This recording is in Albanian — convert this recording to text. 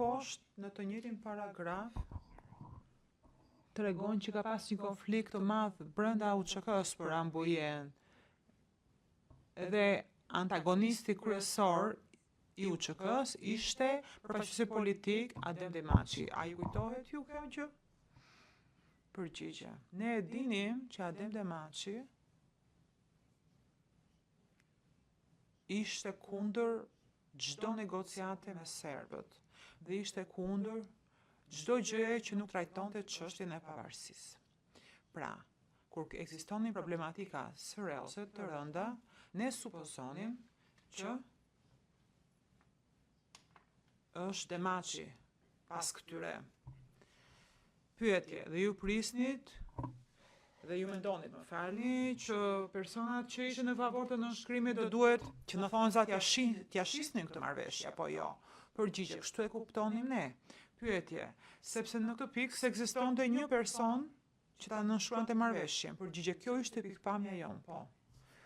poshtë në të njëjtin paragraf tregon që ka pas një konflikt të madh brenda UÇK-së për Rambujenë. Dhe antagonisti kryesor i UÇK-së ishte përfaqësuesi politik Adem Demaçi. A ju kujtohet ju kjo gjë? Përgjigje. Ne e dinim që Adem Demaçi ishte kundër çdo negociate me serbët dhe ishte kundër çdo gjëje që nuk trajtonte çështjen e pavarësisë. Pra, kur ekzistonin problematika serioze të rënda, ne supozonim që është Demaçi pas këtyre. Pyetje, dhe ju prisnit dhe ju mendonit, më falni, që personat që ishin në favor të nënshkrimit do duhet që në thonjëza t'ja shi, t'ja shisnin këtë marrëveshje apo jo? Përgjigje, kështu e kuptonim ne. Pyetje, sepse në këtë pikë s'ekzistonte një person që ta nënshkruante marrëveshjen. Përgjigje, kjo ishte pikëpamja jonë, po.